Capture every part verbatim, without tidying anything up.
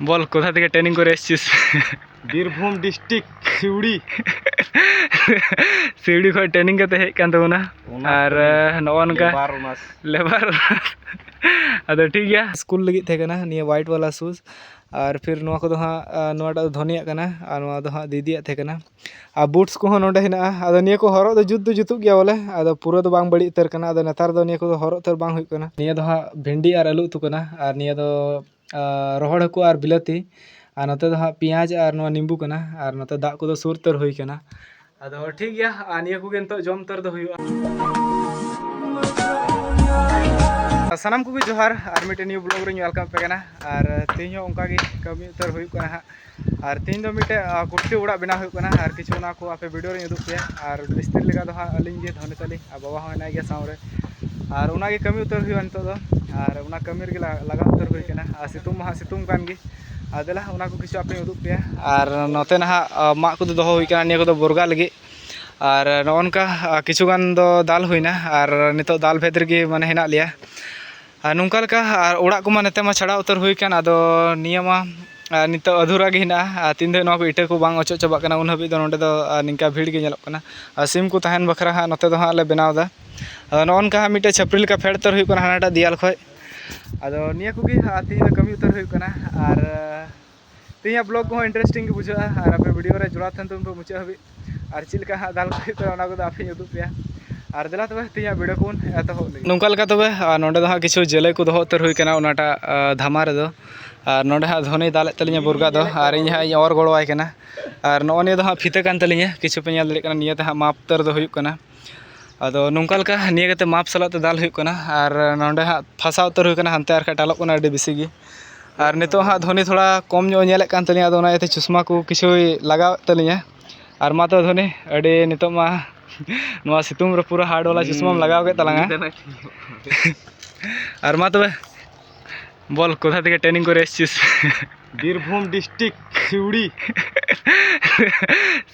বল, কোথা থেকে ট্রেনিং করে এসছিস? বীরভূম ডিস্ট্রিক্ট, সিউড়ি। সিউড়ি ᱠᱷᱚᱱ ᱴᱨᱮᱱᱤᱝ ᱠᱟᱛᱮ ᱦᱮᱡ ᱠᱟᱱ ᱛᱟᱵᱚᱱᱟ᱾ ᱚᱱᱟᱥ ᱟᱨ ᱛᱮ ᱱᱚᱜᱼᱚ ᱱᱚᱝᱠᱟ ᱞᱮᱵᱟᱨ ᱚᱱᱟᱥ᱾ ᱞᱮᱵᱟᱨ᱾ ᱟᱫᱚ ᱴᱷᱤᱠ ᱜᱮᱭᱟ, ᱥᱠᱩᱞ ᱞᱟᱹᱜᱤᱫ ᱛᱟᱦᱮᱸ ᱠᱟᱱᱟ ᱱᱤᱭᱟᱹ ᱣᱟᱭᱤᱴ ᱣᱟᱞᱟ ᱥᱩᱡᱽ᱾ ᱟᱨ ᱯᱷᱤᱨ ᱱᱚᱣᱟ ᱠᱚᱫᱚ ᱦᱟᱸᱜ, ᱟᱨ ᱱᱚᱣᱟᱴᱟᱜ ᱫᱚ ᱫᱷᱚᱱᱤᱭᱟᱜ ᱠᱟᱱᱟ ᱟᱨ ᱱᱚᱣᱟ ᱫᱚ ᱦᱟᱸᱜ ᱫᱤᱫᱤᱭᱟᱜ ᱛᱟᱦᱮᱸ ᱠᱟᱱᱟ᱾ ᱟᱨ ᱵᱩᱴᱥ ᱠᱚᱦᱚᱸ ᱱᱚᱰᱮ ᱦᱮᱱᱟᱜᱼᱟ᱾ ᱟᱫᱚ ᱱᱤᱭᱟᱹ ᱠᱚ ᱦᱚᱨᱚᱜ ᱫᱚ ᱡᱩᱛ ᱫᱚ ᱡᱩᱛᱩᱜ ᱜᱮᱭᱟ ᱵᱚᱞᱮ, ᱟᱫᱚ ᱯᱩᱨᱟᱹ ᱫᱚ ᱵᱟᱝ ᱵᱟᱹᱲᱤᱡ ᱩᱛᱟᱹᱨ ᱠᱟᱱᱟ᱾ ᱟᱫᱚ ᱱᱮᱛᱟᱨ ᱫᱚ ᱱᱤᱭᱟᱹ ᱠᱚᱫᱚ ᱦᱚᱨᱚᱜ ᱩᱛᱟᱹᱨ ᱵᱟᱝ ᱦᱩᱭᱩᱜ ᱠᱟᱱᱟ᱾ ᱱᱤᱭᱟᱹ ᱫᱚ ᱦᱟᱸᱜ ᱵᱷᱮᱱᱰᱤ ᱟᱨ ᱟᱹᱞᱩ ᱩᱛᱩ ᱠᱟᱱᱟ, ᱟᱨ ᱱᱤᱭᱟᱹ ᱫᱚ ᱟᱨ ᱨᱚᱦᱚᱲ ᱦᱟᱹᱠᱩ ᱟᱨ ᱵᱤᱞᱟᱹᱛᱤ, ᱟᱨ ᱱᱚᱛᱮ ᱫᱚ ᱦᱟᱸᱜ ᱯᱮᱸᱭᱟᱡᱽ ᱟᱨ ᱱᱚᱣᱟ ᱱᱤᱢᱵᱩ ᱠᱟᱱᱟ, ᱟᱨ ᱱᱚᱛᱮ ᱫᱟᱜ ᱠᱚᱫᱚ ᱥᱩᱨ ᱩᱛᱟᱹᱨ ᱦᱩᱭ ᱠᱟᱱᱟ᱾ ᱟᱫᱚ ᱴᱷᱤᱠ ᱜᱮᱭᱟ, ᱟᱨ ᱱᱤᱭᱟᱹ ᱠᱚᱜᱮ ᱱᱤᱛᱚᱜ ᱡᱚᱢ ᱩᱛᱟᱹᱨ ᱫᱚ ᱦᱩᱭᱩᱜᱼᱟ᱾ ᱥᱟᱱᱟᱢ ᱠᱚᱜᱮ ᱡᱚᱦᱟᱨ, ᱟᱨ ᱢᱤᱫᱴᱮᱱ ᱱᱤᱭᱩ ᱵᱞᱚᱜ ᱨᱮᱧ ᱣᱮᱞᱠᱟᱢ ᱯᱮ ᱠᱟᱱᱟ᱾ ᱟᱨ ᱛᱮᱦᱮᱧ ᱦᱚᱸ ᱚᱱᱠᱟ ᱜᱮ ᱠᱟᱹᱢᱤ ᱩᱛᱟᱹᱨ ᱦᱩᱭᱩᱜ ᱠᱟᱱᱟ ᱦᱟᱸᱜ᱾ ᱟᱨ ᱛᱮᱦᱮᱧ ᱫᱚ ᱢᱤᱫᱴᱮᱡ, ᱟ, ᱠᱩᱴᱷᱨᱤ ᱚᱲᱟᱜ ᱵᱮᱱᱟᱣ ᱦᱩᱭᱩᱜ ᱠᱟᱱᱟ, ᱟᱨ ᱠᱤᱪᱷᱩ ᱚᱱᱟ ᱠᱚ ᱟᱯᱮ ᱵᱷᱤᱰᱤᱭᱳ ᱨᱮᱧ ᱩᱫᱩᱜ ᱯᱮᱭᱟ᱾ ᱟᱨ ᱢᱤᱥᱛᱨᱤ ᱞᱮᱠᱟ ᱫᱚ ᱦᱟᱸᱜ ᱟᱹᱞᱤᱧ ᱜᱮ ᱫᱷᱚᱱᱤ ᱛᱟᱹᱞᱤᱧ, ᱟᱨ ᱵᱟᱵᱟ ᱦᱚᱸ ᱦᱮᱱᱟᱭ ᱜᱮᱭᱟ ᱥᱟᱶ ᱨᱮ᱾ ᱟᱨ ᱚᱱᱟ ᱜᱮ ᱠᱟᱹᱢᱤ ᱩᱛᱟᱹᱨ ᱦᱩᱭᱩᱜᱼᱟ ᱱᱤᱛᱚᱜ ᱫᱚ, ᱟᱨ ᱚᱱᱟ ᱠᱟᱹᱢᱤ ᱨᱮᱜᱮ ᱞᱟ- ᱞᱟᱜᱟᱣ ᱩᱛᱟᱹᱨ ᱦᱩᱭ ᱠᱟᱱᱟ᱾ ᱟᱨ ᱥᱤᱛᱩᱝ ᱢᱟ ᱦᱟᱸᱜ ᱥᱤᱛᱩᱝ ᱠᱟᱱ ᱜᱮ᱾ ᱟᱨ ᱫᱮᱞᱟ, ᱚᱱᱟ ᱠᱚ ᱠᱤᱪᱷᱩ ᱟᱯᱮᱧ ᱩᱫᱩᱜ ᱯᱮᱭᱟ᱾ ᱟᱨ ᱱᱚᱛᱮ ᱱᱟᱦᱟᱜ, ᱟ, ᱢᱟᱜ ᱠᱚᱫᱚ ᱫᱚᱦᱚ ᱦᱩᱭ ᱠᱟᱱᱟ, ᱱᱤᱭᱟᱹ ᱠᱚᱫᱚ ᱵᱚᱨᱜᱟ ᱞᱟᱹᱜᱤᱫ᱾ ᱟᱨ ᱱᱚᱜᱼᱚ ᱱᱚᱝᱠᱟ, ᱟ, ᱠᱤᱪᱷᱩ ᱜᱟᱱ ᱫᱚ ᱫᱟᱞ ᱦᱩᱭᱱᱟ, ᱟᱨ ᱱᱤᱛᱚᱜ ᱫᱟᱞ ᱵᱷᱮᱫ ᱨᱮᱜᱮ ᱢᱟᱱᱮ ᱦᱮᱱᱟᱜ ᱞᱮᱭᱟ᱾ ᱟᱨ ᱱᱚᱝᱠᱟ ᱞᱮᱠᱟ, ᱟᱨ ᱚᱲᱟᱜ ᱠᱚᱢᱟ ᱱᱚᱛᱮ ᱢᱟ ᱪᱷᱟᱲᱟᱣ ᱩᱛᱟᱹᱨ ᱦᱩᱭ ᱠᱟᱱ, ᱟᱫᱚ ᱱᱤᱭᱟᱹ ᱢᱟ, ᱟ, ᱱᱤᱛᱚᱜ ᱟᱫᱷᱩᱨᱟ ᱜᱮ ᱦᱮᱱᱟᱜᱼᱟ᱾ ᱟᱨ ᱛᱤᱱ ᱫᱷᱟᱹᱵᱤᱡ ᱱᱚᱣᱟ ᱠᱚ ᱤᱴᱟᱹ ᱠᱚ ᱵᱟᱝ ᱚᱪᱚᱜ ᱪᱟᱵᱟᱜ ᱠᱟᱱᱟ, ᱩᱱ ᱦᱟᱹᱵᱤᱡ ᱫᱚ ᱱᱚᱸᱰᱮ ᱫᱚ, ᱟ, ᱱᱤᱝᱠᱟ ᱵᱷᱤᱲ ᱜᱮ ᱧᱮᱞᱚᱜ ᱠᱟᱱᱟ᱾ ᱟᱨ ᱥᱤᱢ ᱠᱚ ᱛᱟᱦᱮᱱ ᱵᱟᱠᱷᱨᱟ ᱦᱟᱸᱜ ᱱᱚᱛᱮ ᱫᱚ ᱦᱟᱸᱜ ᱞᱮ ᱵᱮᱱᱟᱣ ᱮᱫᱟ᱾ ᱟᱫᱚ ᱱᱚᱜᱼᱚ ᱱᱚᱝᱠᱟ ᱦᱟᱸᱜ ᱢᱤᱫᱴᱮᱡ ᱪᱷᱟᱹᱯᱨᱤ ᱞᱮᱠᱟ ᱯᱷᱮᱰ ᱩᱛᱟᱹᱨ ᱦᱩᱭᱩᱜ ᱠᱟᱱᱟ ᱦᱟᱱᱟᱴᱟᱜ ᱫᱮᱭᱟᱞ ᱠᱷᱚᱡ᱾ ᱟᱫᱚ ᱱᱤᱭᱟᱹ ᱠᱚᱜᱮ, ᱟ, ᱛᱮᱦᱮᱧ ᱫᱚ ᱠᱟᱹᱢᱤ ᱩᱛᱟᱹᱨ ᱦᱩᱭᱩᱜ ᱠᱟᱱᱟ᱾ ᱟᱨ ᱛᱮᱦᱮᱧᱟᱜ ᱵᱞᱚᱜ ᱠᱚᱦᱚᱸ ᱤᱱᱴᱟᱨᱮᱥᱴᱤᱝ ᱜᱮ ᱵᱩᱡᱷᱟᱹᱜᱼᱟ, ᱟᱨ ᱟᱯᱮ ᱵᱷᱤᱰᱤᱭᱳ ᱨᱮ ᱡᱚᱲᱟᱣ ᱛᱟᱦᱮᱱ ᱛᱟᱵᱚᱱ ᱯᱮ ᱢᱩᱪᱟᱹᱫ ᱦᱟᱹᱵᱤᱡ᱾ ᱟᱨ ᱪᱮᱫ ᱞᱮᱠᱟ ᱦᱟᱸᱜ ᱫᱟᱞ ᱠᱚ ᱦᱩᱭᱩᱜ ᱠᱟᱱᱟ, ᱚᱱᱟ ᱠᱚᱫᱚ ᱟᱯᱮᱧ ᱩᱫᱩᱜ ᱯᱮᱭᱟ᱾ ᱟᱨ ᱫᱮᱞᱟ ᱛᱚᱵᱮ, ᱛᱮᱦᱮᱧᱟᱜ ᱵᱷᱤᱰᱤᱭᱳ ᱠᱚᱵᱚᱱ ᱮᱛᱚᱦᱚᱵ ᱞᱮᱜᱮ᱾ ᱱᱚᱝᱠᱟ ᱞᱮᱠᱟ ᱛᱚᱵᱮ, ᱟᱨ ᱱᱚᱸᱰᱮ ᱫᱚ ᱦᱟᱸᱜ ᱠᱤᱪᱷᱩ ᱡᱟᱹᱞᱟᱹᱭ ᱠᱚ ᱫᱚᱦᱚ ᱩᱛᱟᱹᱨ ᱦᱩᱭ ᱠᱟᱱᱟ ᱚᱱᱟᱴᱟᱜ, ᱟ, ᱫᱷᱟᱢᱟ ᱨᱮᱫᱚ᱾ ᱟᱨ ᱱᱚᱸᱰᱮ ᱦᱟᱸᱜ ᱫᱷᱚᱱᱤ ᱫᱟᱞᱮᱫ ᱛᱟᱹᱞᱤᱧᱟ ᱵᱚᱨᱜᱟ ᱫᱚ, ᱟᱨ ᱤᱧ ᱦᱟᱸᱜ ᱤᱧ ᱚᱨ ᱜᱚᱲᱚᱣᱟᱭ ᱠᱟᱱᱟ᱾ ᱟᱨ ᱱᱚᱜᱼᱚ ᱱᱤᱭᱟᱹ ᱫᱚ ᱦᱟᱸᱜ ᱯᱷᱤᱛᱟᱹ ᱠᱟᱱ ᱛᱟᱹᱞᱤᱧᱟ, ᱠᱤᱪᱷᱩ ᱯᱮ ᱧᱮᱞ ᱫᱟᱲᱮᱭᱟᱜ ᱠᱟᱱᱟ, ᱱᱤᱭᱟᱹ ᱛᱮ ᱦᱟᱸᱜ ᱢᱟᱯ ᱩᱛᱟᱹᱨ ᱫᱚ ᱦᱩᱭᱩᱜ ᱠᱟᱱᱟ᱾ ᱟᱫᱚ ᱱᱚᱝᱠᱟ ᱞᱮᱠᱟ ᱱᱤᱭᱟᱹ ᱠᱟᱛᱮ ᱢᱟᱯ ᱥᱟᱞᱟᱜ ᱛᱮ ᱫᱟᱞ ᱦᱩᱭᱩᱜ ᱠᱟᱱᱟ᱾ ᱟᱨ ᱱᱚᱸᱰᱮ ᱦᱟᱸᱜ ᱯᱷᱟᱥᱟᱣ ᱩᱛᱟᱹᱨ ᱦᱩᱭ ᱠᱟᱱᱟ, ᱦᱟᱱᱛᱮ ᱟᱨ ᱠᱷᱟᱡ ᱴᱟᱞᱚᱜ ᱠᱟᱱᱟ ᱟᱹᱰᱤ ᱵᱮᱥᱤ ᱜᱮ᱾ ᱟᱨ ᱱᱤᱛᱚᱜ ᱦᱟᱸᱜ ᱫᱷᱚᱱᱤ ᱛᱷᱚᱲᱟ ᱠᱚᱢ ᱧᱚᱜ ᱮ ᱧᱮᱞᱮᱫ ᱠᱟᱱ ᱛᱟᱹᱞᱤᱧᱟ, ᱟᱫᱚ ᱚᱱᱟ ᱤᱭᱟᱹᱛᱮ ᱪᱚᱥᱢᱟ ᱠᱚ ᱠᱤᱪᱷᱩᱭ ᱞᱟᱜᱟᱣᱮᱫ ᱛᱟᱹᱞᱤᱧᱟ᱾ ᱟᱨ ᱢᱟ ᱛᱚ ᱫᱷᱚᱱᱤ, ᱟᱹᱰᱤ ᱱᱤᱛᱚᱜ ᱢᱟ ᱱᱚᱣᱟ ᱥᱤᱛᱩᱝ ᱨᱮ ᱯᱩᱨᱟᱹ ᱦᱟᱨᱰ ᱣᱟᱞᱟ ᱪᱚᱥᱢᱟᱢ ᱞᱟᱜᱟᱣ ᱠᱮᱫ ᱛᱟᱞᱟᱝᱟ᱾ ᱟᱨ ᱢᱟ ᱛᱚᱵᱮ, ᱵᱚᱞ, ᱠᱳᱛᱷᱟ ᱛᱷᱮᱠᱮ ᱴᱨᱮᱱᱤᱝ ᱠᱚᱨᱮ ᱮᱥᱮᱥᱤᱥ? ᱵᱤᱨᱵᱷᱩᱢ ᱰᱤᱥᱴᱨᱤᱠᱴ, ᱥᱤᱣᱲᱤ᱾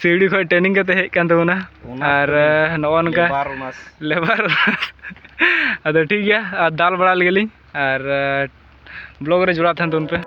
ᱥᱤᱣᱲᱤ ᱠᱷᱚᱱ ᱴᱨᱮᱱᱤᱝ ᱠᱟᱛᱮ ᱦᱮᱡ ᱠᱟᱱ ᱛᱟᱵᱚᱱᱟ᱾ ᱚᱱᱟᱥ ᱟᱨ ᱛᱮ ᱱᱚᱜᱼᱚ ᱱᱚᱝᱠᱟ ᱞᱮᱵᱟᱨ ᱚᱱᱟᱥ᱾ ᱞᱮᱵᱟᱨ᱾ ᱟᱫᱚ ᱴᱷᱤᱠ ᱜᱮᱭᱟ, ᱟᱨ ᱫᱟᱞ ᱵᱟᱲᱟ ᱞᱮᱜᱮ ᱞᱤᱧ, ᱟᱨ ᱵᱞᱚᱜ ᱨᱮ ᱡᱚᱲᱟᱣ ᱛᱟᱦᱮᱱ ᱛᱟᱵᱚᱱ ᱯᱮ᱾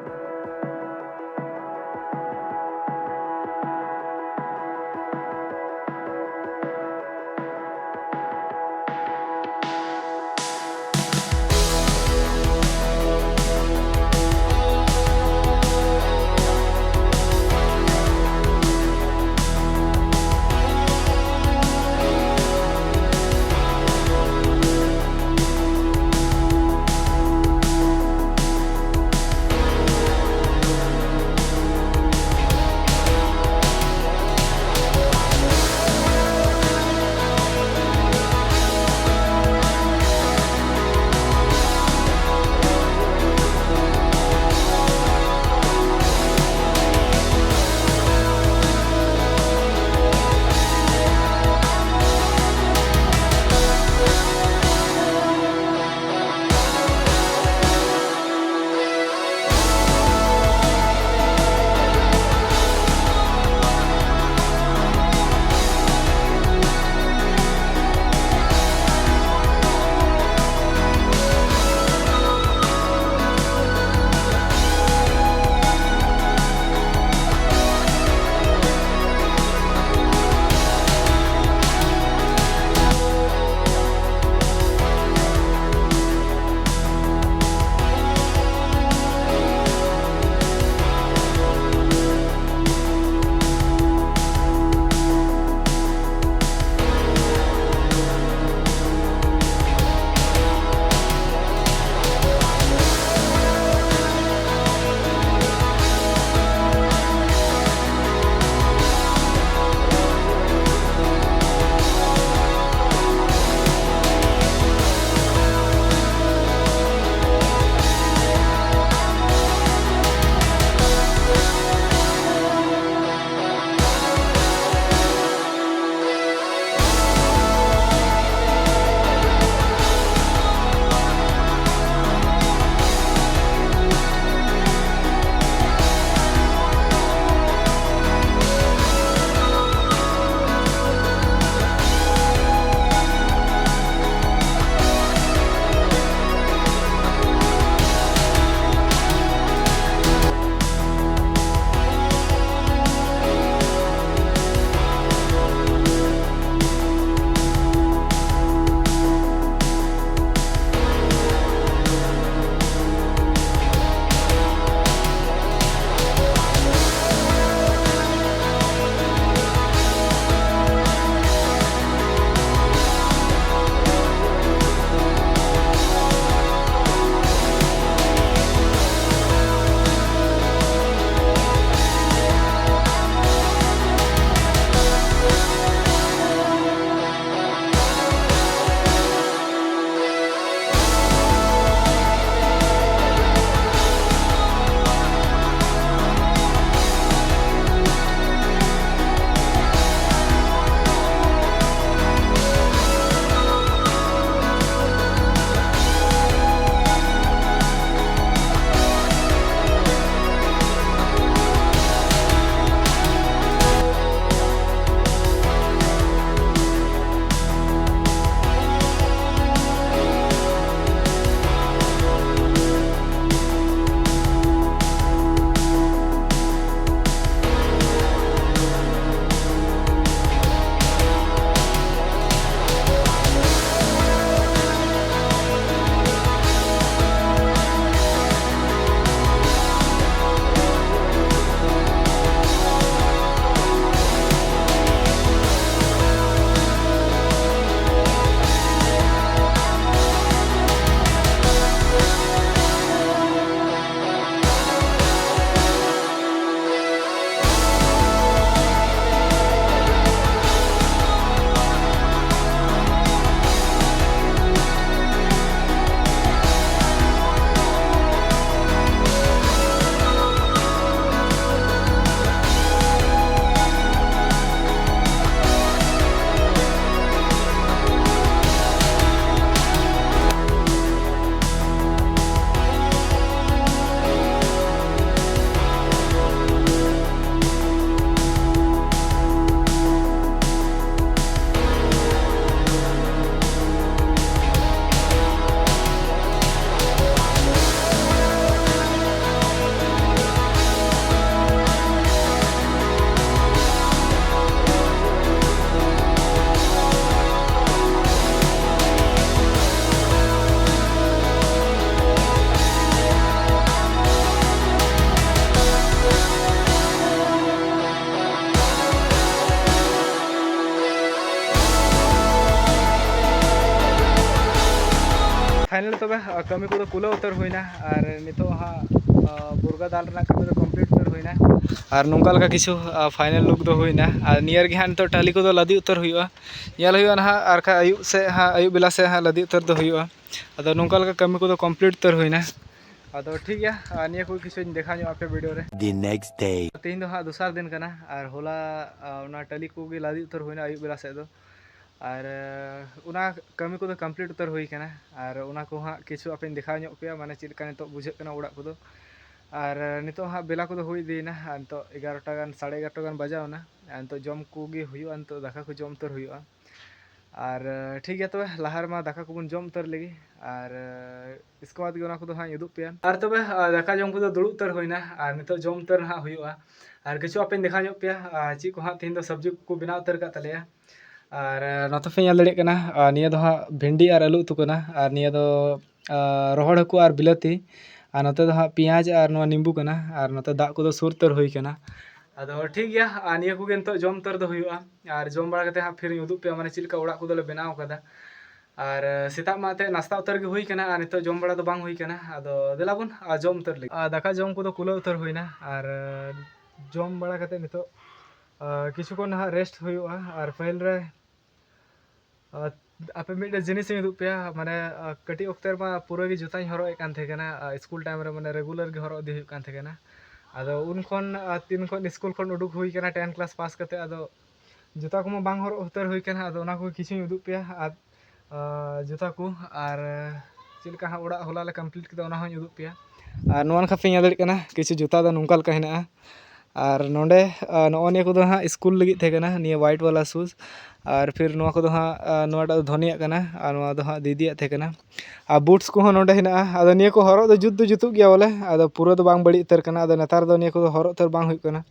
ᱠᱟᱹᱢᱤ ᱠᱚᱫᱚ ᱠᱩᱞᱟᱹᱣ ᱩᱛᱟᱹᱨ ᱦᱩᱭᱱᱟ ᱟᱨ ᱱᱤᱛᱚᱜ ᱦᱟᱸᱜ ᱵᱩᱨᱜᱟ ᱫᱟᱞ ᱨᱮᱱᱟᱜ ᱠᱟᱹᱢᱤ ᱫᱚ ᱠᱚᱢᱯᱞᱤᱴ ᱩᱛᱟᱹᱨ ᱦᱩᱭᱱᱟ᱾ ᱟᱨ ᱱᱚᱝᱠᱟ ᱞᱮᱠᱟ ᱠᱤᱪᱷᱩ ᱯᱷᱟᱭᱱᱮᱞ ᱞᱩᱠ ᱫᱚ ᱦᱩᱭᱱᱟ᱾ ᱟᱨ ᱱᱤᱭᱟᱹ ᱨᱮᱜᱮ ᱦᱟᱸᱜ ᱱᱤᱛᱚᱜ ᱴᱟᱹᱞᱤ ᱠᱚᱫᱚ ᱞᱟᱫᱮ ᱩᱛᱟᱹᱨ ᱦᱩᱭᱩᱜᱼᱟ, ᱧᱮᱞ ᱦᱩᱭᱩᱜᱼᱟ ᱱᱟᱦᱟᱜ᱾ ᱟᱨ ᱠᱷᱟᱡ ᱟᱹᱭᱩᱵ ᱥᱮᱫ ᱦᱟᱸᱜ, ᱟᱹᱭᱩᱵ ᱵᱮᱞᱟ ᱥᱮᱫ ᱦᱟᱸᱜ ᱞᱟᱫᱮ ᱩᱛᱟᱹᱨ ᱫᱚ ᱦᱩᱭᱩᱜᱼᱟ᱾ ᱟᱫᱚ ᱱᱚᱝᱠᱟ ᱞᱮᱠᱟ ᱠᱟᱹᱢᱤ ᱠᱚᱫᱚ ᱠᱚᱢᱯᱞᱤᱴ ᱩᱛᱟᱹᱨ ᱦᱩᱭᱱᱟ᱾ ᱟᱫᱚ ᱴᱷᱤᱠ ᱜᱮᱭᱟ, ᱟᱨ ᱱᱤᱭᱟᱹ ᱠᱚ ᱠᱤᱪᱷᱩᱧ ᱫᱮᱠᱷᱟᱣ ᱧᱚᱜ ᱟᱯᱮ ᱵᱷᱤᱰᱤᱭᱳ ᱨᱮ᱾ The next day. ᱛᱮᱦᱮᱧ ᱫᱚ ᱦᱟᱸᱜ ᱫᱚᱥᱟᱨ ᱫᱤᱱ ᱠᱟᱱᱟ ᱟᱨ ᱦᱚᱞᱟ ᱚᱱᱟ ᱴᱟᱹᱞᱤ ᱠᱚᱜᱮ ᱞᱟᱫᱮ ᱩᱛᱟᱹᱨ ᱦᱩᱭᱱᱟ ᱟᱹᱭᱩᱵ ᱵᱮᱞᱟ ᱥᱮᱫ ᱫᱚ᱾ ᱟᱨ ᱚᱱᱟ ᱠᱟᱹᱢᱤ ᱠᱚᱫᱚ ᱠᱚᱢᱯᱞᱤᱴ ᱩᱛᱟᱹᱨ ᱦᱩᱭ ᱠᱟᱱᱟ᱾ ᱟᱨ ᱚᱱᱟ ᱠᱚ ᱦᱟᱸᱜ ᱠᱤᱪᱷᱩ ᱟᱯᱮᱧ ᱫᱮᱠᱷᱟᱣ ᱧᱚᱜ ᱯᱮᱭᱟ, ᱢᱟᱱᱮ ᱪᱮᱫ ᱞᱮᱠᱟ ᱱᱤᱛᱚᱜ ᱵᱩᱡᱷᱟᱹᱜ ᱠᱟᱱᱟ ᱚᱲᱟᱜ ᱠᱚᱫᱚ᱾ ᱟᱨ ᱱᱤᱛᱚᱜ ᱦᱟᱸᱜ ᱵᱮᱞᱟ ᱠᱚᱫᱚ ᱦᱩᱭ ᱤᱫᱤᱭᱮᱱᱟ, ᱟᱨ ᱱᱤᱛᱚᱜ ᱮᱜᱟᱨᱚᱴᱟ ᱜᱟᱱ, ᱥᱟᱲᱮ ᱮᱜᱟᱨᱚᱴᱟ ᱜᱟᱱ ᱵᱟᱡᱟᱣ ᱮᱱᱟ᱾ ᱟᱨ ᱱᱤᱛᱚᱜ ᱡᱚᱢ ᱠᱚᱜᱮ ᱦᱩᱭᱩᱜᱼᱟ, ᱱᱤᱛᱚᱜ ᱫᱟᱠᱟ ᱠᱚ ᱡᱚᱢ ᱩᱛᱟᱹᱨ ᱦᱩᱭᱩᱜᱼᱟ᱾ ᱟᱨ ᱴᱷᱤᱠ ᱜᱮᱭᱟ, ᱛᱚᱵᱮ ᱞᱟᱦᱟ ᱨᱮᱢᱟ ᱫᱟᱠᱟ ᱠᱚᱵᱚᱱ ᱡᱚᱢ ᱩᱛᱟᱹᱨ ᱞᱮᱜᱮ, ᱟᱨ ᱤᱥᱠᱮ ᱵᱟᱫᱽ ᱜᱮ ᱚᱱᱟ ᱠᱚᱫᱚ ᱦᱟᱸᱜ ᱤᱧ ᱩᱫᱩᱜ ᱯᱮᱭᱟ᱾ ᱟᱨ ᱛᱚᱵᱮ ᱫᱟᱠᱟ ᱡᱚᱢ ᱠᱚᱫᱚ ᱫᱩᱲᱩᱵ ᱩᱛᱟᱹᱨ ᱦᱩᱭᱱᱟ, ᱟᱨ ᱱᱤᱛᱚᱜ ᱡᱚᱢ ᱩᱛᱟᱹᱨ ᱦᱟᱸᱜ ᱦᱩᱭᱩᱜᱼᱟ᱾ ᱟᱨ ᱠᱤᱪᱷᱩ ᱟᱯᱮᱧ ᱫᱮᱠᱷᱟᱣ ᱧᱚᱜ ᱯᱮᱭᱟ ᱪᱮᱫ ᱠᱚ ᱦᱟᱸᱜ ᱛᱮᱦᱮᱧ ᱫᱚ ᱥᱚᱵᱽᱡᱤ ᱠᱚᱠᱚ ᱵᱮᱱᱟᱣ ᱩᱛᱟᱹᱨ ᱠᱟᱜ ᱛᱟᱞᱮᱭᱟ᱾ ᱟᱨ ᱱᱚᱛᱮ ᱯᱮ ᱧᱮᱞ ᱫᱟᱲᱮᱭᱟᱜ ᱠᱟᱱᱟ, ᱱᱤᱭᱟᱹ ᱫᱚ ᱦᱟᱸᱜ ᱵᱷᱮᱱᱰᱤ ᱟᱨ ᱟᱹᱞᱩ ᱩᱛᱩ ᱠᱟᱱᱟ᱾ ᱟᱨ ᱱᱤᱭᱟᱹ ᱫᱚ ᱨᱚᱦᱚᱲ ᱦᱟᱹᱠᱩ ᱟᱨ ᱵᱤᱞᱟᱹᱛᱤ᱾ ᱟᱨ ᱱᱚᱛᱮ ᱫᱚ ᱦᱟᱸᱜ ᱯᱮᱸᱭᱟᱡᱽ ᱟᱨ ᱱᱚᱣᱟ ᱱᱤᱢᱵᱩ ᱠᱟᱱᱟ᱾ ᱟᱨ ᱱᱚᱛᱮ ᱫᱟᱜ ᱠᱚᱫᱚ ᱥᱩᱨ ᱩᱛᱟᱹᱨ ᱦᱩᱭ ᱠᱟᱱᱟ᱾ ᱟᱫᱚ ᱴᱷᱤᱠ ᱜᱮᱭᱟ, ᱟᱨ ᱱᱤᱭᱟᱹ ᱠᱚᱜᱮ ᱱᱤᱛᱚᱜ ᱡᱚᱢ ᱩᱛᱟᱹᱨ ᱫᱚ ᱦᱩᱭᱩᱜᱼᱟ᱾ ᱟᱨ ᱡᱚᱢ ᱵᱟᱲᱟ ᱠᱟᱛᱮ ᱦᱟᱸᱜ ᱯᱷᱤᱨᱤᱧ ᱩᱫᱩᱜ ᱯᱮᱭᱟ, ᱢᱟᱱᱮ ᱪᱮᱫ ᱞᱮᱠᱟ ᱚᱲᱟᱜ ᱠᱚᱫᱚᱞᱮ ᱵᱮᱱᱟᱣ ᱠᱟᱫᱟ᱾ ᱟᱨ ᱥᱮᱛᱟᱜ ᱢᱟ ᱮᱱᱛᱮᱫ ᱱᱟᱥᱛᱟ ᱩᱛᱟᱹᱨ ᱜᱮ ᱦᱩᱭ ᱠᱟᱱᱟ, ᱟᱨ ᱱᱤᱛᱚᱜ ᱡᱚᱢ ᱵᱟᱲᱟ ᱫᱚ ᱵᱟᱝ ᱦᱩᱭ ᱠᱟᱱᱟ᱾ ᱟᱫᱚ ᱫᱮᱞᱟ ᱵᱚᱱ ᱡᱚᱢ ᱩᱛᱟᱹᱨ ᱞᱮᱜᱮ᱾ ᱟᱨ ᱫᱟᱠᱟ ᱡᱚᱢ ᱠᱚᱫᱚ ᱠᱩᱞᱟᱹᱣ ᱩᱛᱟᱹᱨ ᱦᱩᱭᱱᱟ᱾ ᱟᱨ ᱡᱚᱢ ᱵᱟᱲᱟ ᱠᱟᱛᱮ ᱱᱤᱛᱚᱜ ᱠᱤᱪᱷᱩ ᱠᱷᱚᱱ ᱱᱟᱦᱟᱜ ᱨᱮᱥᱴ ᱦᱩᱭᱩᱜᱼᱟ᱾ ᱟᱨ ᱯᱟᱹᱦᱤᱞ ᱨᱮ ᱟᱯᱮ ᱢᱤᱫᱴᱮᱱ ᱡᱤᱱᱤᱥ ᱤᱧ ᱩᱫᱩᱜ ᱯᱮᱭᱟ, ᱢᱟᱱᱮ ᱠᱟᱹᱴᱤᱡ ᱚᱠᱛᱮ ᱨᱮᱢᱟ ᱯᱩᱨᱟᱹ ᱜᱮ ᱡᱩᱛᱟᱧ ᱦᱚᱨᱚᱜ ᱮᱫ ᱠᱟᱱ ᱛᱟᱦᱮᱸ ᱠᱟᱱᱟ᱾ ᱥᱠᱩᱞ ᱴᱟᱭᱤᱢ ᱨᱮ ᱢᱟᱱᱮ ᱨᱮᱜᱩᱞᱟᱨ ᱜᱮ ᱦᱚᱨᱚᱜ ᱤᱫᱤ ᱦᱩᱭᱩᱜ ᱠᱟᱱ ᱛᱟᱦᱮᱸ ᱠᱟᱱᱟ᱾ ᱟᱫᱚ ᱩᱱ ᱠᱷᱚᱱ ᱛᱤᱱ ᱠᱷᱚᱱ ᱥᱠᱩᱞ ᱠᱷᱚᱱ ᱩᱰᱩᱠ ᱦᱩᱭ ᱠᱟᱱᱟ, ᱴᱮᱱ ᱠᱞᱟᱥ ᱯᱟᱥ ᱠᱟᱛᱮ, ᱟᱫᱚ ᱡᱩᱛᱟ ᱠᱚᱢᱟ ᱵᱟᱝ ᱦᱚᱨᱚᱜ ᱩᱛᱟᱹᱨ ᱦᱩᱭ ᱠᱟᱱᱟ᱾ ᱟᱫᱚ ᱚᱱᱟ ᱠᱚ ᱠᱤᱪᱷᱩᱧ ᱩᱫᱩᱜ ᱯᱮᱭᱟ᱾ ᱟᱨ ᱡᱩᱛᱟ ᱠᱚ ᱟᱨ ᱪᱮᱫ ᱞᱮᱠᱟ ᱦᱟᱸᱜ ᱚᱲᱟᱜ ᱦᱚᱞᱟ ᱞᱮ ᱠᱚᱢᱯᱞᱤᱴ ᱠᱮᱫᱟ, ᱚᱱᱟ ᱦᱚᱸᱧ ᱩᱫᱩᱜ ᱯᱮᱭᱟ᱾ ᱟᱨ ᱱᱚᱣᱟ ᱱᱟᱠᱷᱟ ᱯᱮ ᱧᱮᱞ ᱫᱟᱲᱮᱭᱟᱜ ᱠᱟᱱᱟ, ᱠᱤᱪᱷᱩ ᱡᱩᱛᱟ ᱫᱚ ᱱᱚᱝᱠᱟ ᱞᱮᱠᱟ ᱦᱮᱱᱟᱜᱼᱟ᱾ ᱟᱨ ᱱᱚᱰᱮ ᱱᱚᱜᱼᱚ ᱱᱤᱭᱟᱹ ᱠᱚᱫᱚ ᱦᱟᱸᱜ ᱥᱠᱩᱞ ᱞᱟᱹᱜᱤᱫ ᱛᱟᱦᱮᱸ ᱠᱟᱱᱟ, ᱱᱤᱭᱟᱹ ᱣᱟᱭᱤᱴ ᱣᱟᱞᱟ ᱥᱩᱡᱽ᱾ ᱟᱨ ᱯᱷᱤᱨ ᱱᱚᱣᱟ ᱠᱚᱫᱚ ᱦᱟᱸᱜ, ᱱᱚᱣᱟᱴᱟᱜ ᱫᱚ ᱫᱷᱚᱱᱤᱭᱟᱜ ᱠᱟᱱᱟ ᱟᱨ ᱱᱚᱣᱟ ᱫᱚ ᱦᱟᱸᱜ ᱫᱤᱫᱤᱭᱟᱜ ᱛᱟᱦᱮᱸ ᱠᱟᱱᱟ᱾ ᱟᱨ ᱵᱩᱴᱥ ᱠᱚᱦᱚᱸ ᱱᱚᱰᱮ ᱦᱮᱱᱟᱜᱼᱟ᱾ ᱟᱫᱚ ᱱᱤᱭᱟᱹ ᱠᱚ ᱦᱚᱨᱚᱜ ᱫᱚ ᱡᱩᱛ ᱫᱚ ᱡᱩᱛᱩᱜ ᱜᱮᱭᱟ ᱵᱚᱞᱮ, ᱟᱫᱚ ᱯᱩᱨᱟᱹ ᱫᱚ ᱵᱟᱝ ᱵᱟᱹᱲᱤᱡ ᱩᱛᱟᱹᱨ ᱠᱟᱱᱟ᱾ ᱟᱫᱚ ᱱᱮᱛᱟᱨ ᱫᱚ ᱱᱤᱭᱟᱹ ᱠᱚᱫᱚ ᱦᱚᱨᱚᱜ ᱩᱛᱟᱹᱨ ᱵᱟᱝ ᱦᱩᱭᱩᱜ ᱠᱟᱱᱟ᱾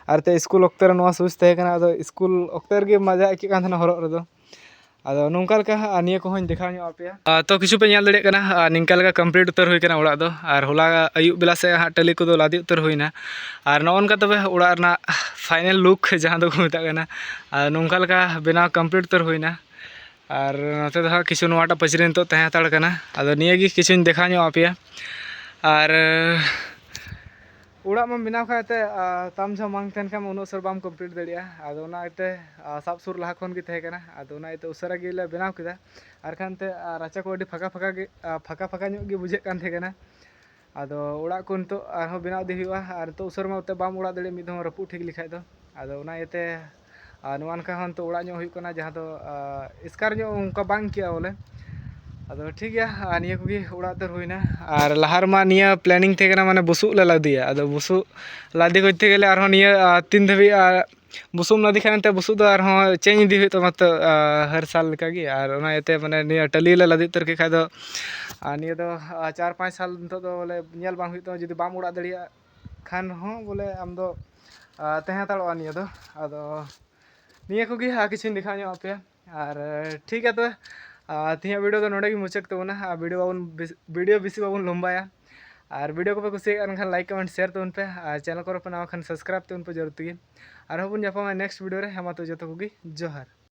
ᱟᱨ ᱛᱮ ᱥᱠᱩᱞ ᱚᱠᱛᱮ ᱨᱮ ᱱᱚᱣᱟ ᱥᱩᱡᱽ ᱛᱟᱦᱮᱸ ᱠᱟᱱᱟ, ᱟᱫᱚ ᱥᱠᱩᱞ ᱚᱠᱛᱮ ᱨᱮᱜᱮ ᱢᱟᱡᱟ ᱟᱹᱭᱠᱟᱹᱜ ᱠᱟᱱ ᱛᱟᱦᱮᱱᱟ ᱦᱚᱨᱚᱜ ᱨᱮᱫᱚ᱾ ᱟᱫᱚ ᱱᱚᱝᱠᱟ ᱞᱮᱠᱟ ᱦᱟᱸᱜ ᱱᱤᱭᱟᱹ ᱠᱚᱦᱚᱸᱧ ᱫᱮᱠᱷᱟᱣ ᱧᱚᱜ ᱟᱯᱮᱭᱟ᱾ ᱛᱚ ᱠᱤᱪᱷᱩ ᱯᱮ ᱧᱮᱞ ᱫᱟᱲᱮᱭᱟᱜ ᱠᱟᱱᱟ, ᱱᱤᱝᱠᱟ ᱞᱮᱠᱟ ᱠᱚᱢᱯᱞᱤᱴ ᱩᱛᱟᱹᱨ ᱦᱩᱭ ᱠᱟᱱᱟ ᱚᱲᱟᱜ ᱫᱚ᱾ ᱟᱨ ᱦᱚᱞᱟ ᱟᱹᱭᱩᱵ ᱵᱮᱞᱟ ᱥᱮᱫ ᱦᱟᱸᱜ ᱴᱟᱹᱞᱤ ᱠᱚᱫᱚ ᱞᱟᱫᱮ ᱩᱛᱟᱹᱨ ᱦᱩᱭᱱᱟ᱾ ᱟᱨ ᱱᱚᱜᱼᱚ ᱱᱚᱝᱠᱟ ᱛᱚᱵᱮ ᱚᱲᱟᱜ ᱨᱮᱱᱟᱜ ᱯᱷᱟᱭᱱᱮᱞ ᱞᱩᱠ ᱡᱟᱦᱟᱸ ᱫᱚᱠᱚ ᱢᱮᱛᱟᱜ ᱠᱟᱱᱟ, ᱟᱨ ᱱᱚᱝᱠᱟ ᱞᱮᱠᱟ ᱵᱮᱱᱟᱣ ᱠᱚᱢᱯᱞᱤᱴ ᱩᱛᱟᱹᱨ ᱦᱩᱭᱱᱟ᱾ ᱟᱨ ᱱᱚᱛᱮ ᱫᱚ ᱦᱟᱸᱜ ᱠᱤᱪᱷᱩ ᱱᱚᱣᱟᱴᱟᱜ ᱯᱟᱹᱪᱨᱤ ᱱᱤᱛᱚᱜ ᱛᱟᱦᱮᱸ ᱦᱟᱛᱟᱲ ᱠᱟᱱᱟ᱾ ᱟᱫᱚ ᱱᱤᱭᱟᱹ ᱜᱮ ᱠᱤᱪᱷᱩᱧ ᱫᱮᱠᱷᱟᱣ ᱧᱚᱜ ᱟᱯᱮᱭᱟ᱾ ᱟᱨ ᱚᱲᱟᱜ ᱢᱟ ᱵᱮᱱᱟᱣ ᱠᱷᱟᱡ ᱛᱮ, ᱟᱨ ᱛᱟᱢ ᱡᱷᱟᱢ ᱵᱟᱝ ᱛᱟᱦᱮᱱ ᱠᱷᱟᱱ ᱩᱱᱟᱹᱜ ᱩᱥᱟᱹᱨᱟ ᱵᱟᱢ ᱠᱚᱢᱯᱞᱤᱴ ᱫᱟᱲᱮᱭᱟᱜᱼᱟ᱾ ᱟᱫᱚ ᱚᱱᱟ ᱤᱭᱟᱹᱛᱮ, ᱟᱨ ᱥᱟᱵ ᱥᱩᱨ ᱞᱟᱦᱟ ᱠᱷᱚᱱ ᱜᱮ ᱛᱟᱦᱮᱸ ᱠᱟᱱᱟ᱾ ᱟᱫᱚ ᱚᱱᱟ ᱤᱭᱟᱹᱛᱮ ᱩᱥᱟᱹᱨᱟ ᱜᱮᱞᱮ ᱵᱮᱱᱟᱣ ᱠᱮᱫᱟ᱾ ᱟᱨ ᱠᱷᱟᱱ ᱛᱮ, ᱟᱨ ᱨᱟᱪᱟ ᱠᱚ ᱟᱹᱰᱤ ᱯᱷᱟᱸᱠᱟ ᱯᱷᱟᱸᱠᱟ ᱜᱮ, ᱟᱨ ᱯᱷᱟᱸᱠᱟ ᱯᱷᱟᱸᱠᱟ ᱧᱚᱜ ᱜᱮ ᱵᱩᱡᱷᱟᱹᱜ ᱠᱟᱱ ᱛᱟᱦᱮᱸ ᱠᱟᱱᱟ᱾ ᱟᱫᱚ ᱚᱲᱟᱜ ᱠᱚ ᱱᱤᱛᱚᱜ ᱟᱨᱦᱚᱸ ᱵᱮᱱᱟᱣ ᱤᱫᱤ ᱦᱩᱭᱩᱜᱼᱟ᱾ ᱟᱨ ᱱᱤᱛᱚᱜ ᱩᱥᱟᱹᱨᱟ ᱢᱟ ᱛᱮ ᱵᱟᱢ ᱚᱲᱟᱜ ᱫᱟᱲᱮᱭᱟᱜᱼᱟ ᱢᱤᱫ ᱫᱷᱟᱣ ᱨᱟᱹᱯᱩᱫ ᱴᱷᱤᱠ ᱞᱮᱠᱷᱟᱡ ᱫᱚ᱾ ᱟᱫᱚ ᱚᱱᱟ ᱤᱭᱟᱹᱛᱮ, ᱟᱨ ᱱᱚᱣᱟ ᱱᱟᱠᱷᱟ ᱦᱚᱸ ᱱᱤᱛᱚᱜ ᱚᱲᱟᱜ ᱧᱚᱜ ᱦᱩᱭᱩᱜ ᱠᱟᱱᱟ, ᱡᱟᱦᱟᱸ ᱫᱚ, ᱟᱨ ᱮᱥᱠᱟᱨ ᱧᱚᱜ ᱚᱱᱠᱟ ᱵᱟᱝ ᱟᱹᱭᱠᱟᱹᱜᱼᱟ ᱵᱚᱞᱮ᱾ ᱟᱫᱚ ᱴᱷᱤᱠ ᱜᱮᱭᱟ, ᱟᱨ ᱱᱤᱭᱟᱹ ᱠᱚᱜᱮ ᱚᱲᱟᱜ ᱩᱛᱟᱹᱨ ᱦᱩᱭᱱᱟ᱾ ᱟᱨ ᱞᱟᱦᱟ ᱨᱮᱢᱟ ᱱᱤᱭᱟᱹ ᱯᱞᱮᱱᱤᱝ ᱛᱟᱦᱮᱸ ᱠᱟᱱᱟ, ᱢᱟᱱᱮ ᱵᱩᱥᱩᱵ ᱞᱮ ᱞᱟᱫᱮᱭᱟ᱾ ᱟᱫᱚ ᱵᱩᱥᱩᱵ ᱞᱟᱫᱮ ᱠᱚᱨᱛᱮ ᱜᱮᱞᱮ ᱟᱨᱦᱚᱸ ᱱᱤᱭᱟᱹ, ᱟᱨ ᱛᱤᱱ ᱫᱷᱟᱹᱵᱤᱡ, ᱟᱨ ᱵᱩᱥᱩᱵ ᱞᱟᱫᱮ ᱠᱷᱟᱱ ᱮᱱᱛᱮ ᱵᱩᱥᱩᱵ ᱫᱚ ᱟᱨᱦᱚᱸ ᱪᱮᱧᱡᱽ ᱤᱫᱤ ᱦᱩᱭᱩᱜ ᱛᱟᱢᱟ ᱛᱚ, ᱟᱨ ᱦᱟᱨ ᱥᱟᱞ ᱞᱮᱠᱟᱜᱮ᱾ ᱟᱨ ᱚᱱᱟ ᱤᱭᱟᱹᱛᱮ ᱢᱟᱱᱮ ᱱᱤᱭᱟᱹ ᱴᱟᱹᱞᱤ ᱞᱮ ᱞᱟᱫᱮ ᱩᱛᱟᱹᱨ ᱠᱮᱫ ᱠᱷᱟᱡ ᱫᱚ, ᱟᱨ ᱱᱤᱭᱟᱹ ᱫᱚ, ᱟᱨ ᱪᱟᱨ ᱯᱟᱸᱪ ᱥᱟᱞ ᱱᱤᱛᱚᱜ ᱫᱚ ᱵᱚᱞᱮ ᱧᱮᱞ ᱵᱟᱝ ᱦᱩᱭᱩᱜ ᱛᱟᱢᱟ, ᱡᱩᱫᱤ ᱵᱟᱢ ᱚᱲᱟᱜ ᱫᱟᱲᱮᱭᱟᱜ ᱠᱷᱟᱱ ᱦᱚᱸ ᱵᱚᱞᱮ ᱟᱢ ᱫᱚ, ᱟᱨ ᱛᱟᱦᱮᱸ ᱦᱟᱛᱟᱲᱚᱜᱼᱟ ᱱᱤᱭᱟᱹ ᱫᱚ᱾ ᱟᱫᱚ ᱱᱤᱭᱟᱹ ᱠᱚᱜᱮ ᱟᱨ ᱠᱤᱪᱷᱩᱧ ᱫᱮᱠᱷᱟᱣ ᱧᱚᱜ ᱟᱯᱮᱭᱟ᱾ ᱟᱨ ᱴᱷᱤᱠ ᱜᱮᱭᱟ ᱛᱚᱵᱮ, ᱟᱨ ᱛᱮᱦᱮᱧᱟᱜ ᱵᱷᱤᱰᱤᱭᱳ ᱫᱚ ᱱᱚᱰᱮ ᱜᱮ ᱢᱩᱪᱟᱹᱫ ᱛᱟᱵᱚᱱᱟ᱾ ᱟᱨ ᱵᱷᱤᱰᱤᱭᱳ ᱵᱟᱵᱚᱱ ᱵᱮᱥ-, ᱵᱷᱤᱰᱤᱭᱳ ᱵᱮᱥᱤ ᱵᱟᱵᱚᱱ ᱞᱚᱢᱵᱟᱭᱟ᱾ ᱟᱨ ᱵᱷᱤᱰᱤᱭᱳ ᱠᱚᱯᱮ ᱠᱩᱥᱤᱭᱟᱜ ᱠᱟᱱ ᱠᱷᱟᱱ ᱞᱟᱭᱤᱠ, ᱠᱚᱢᱮᱱᱴ, ᱥᱮᱭᱟᱨ ᱛᱟᱵᱚᱱ ᱯᱮ᱾ ᱟᱨ ᱪᱮᱱᱮᱞ ᱠᱚᱨᱮ ᱯᱮ ᱱᱟᱣᱟ ᱠᱷᱟᱱ ᱥᱟᱵᱥᱠᱨᱟᱭᱤᱵ ᱛᱟᱵᱚᱱ ᱯᱮ ᱡᱚᱨᱩᱨ ᱛᱮᱜᱮ᱾ ᱟᱨᱦᱚᱸ ᱵᱚᱱ ᱧᱟᱯᱟᱢᱟ ᱱᱮᱠᱥᱴ ᱵᱷᱤᱰᱤᱭᱳ ᱨᱮ᱾ ᱦᱮᱸ ᱢᱟ ᱛᱚ ᱡᱚᱛᱚ ᱠᱚᱜᱮ ᱡᱚᱦᱟᱨ᱾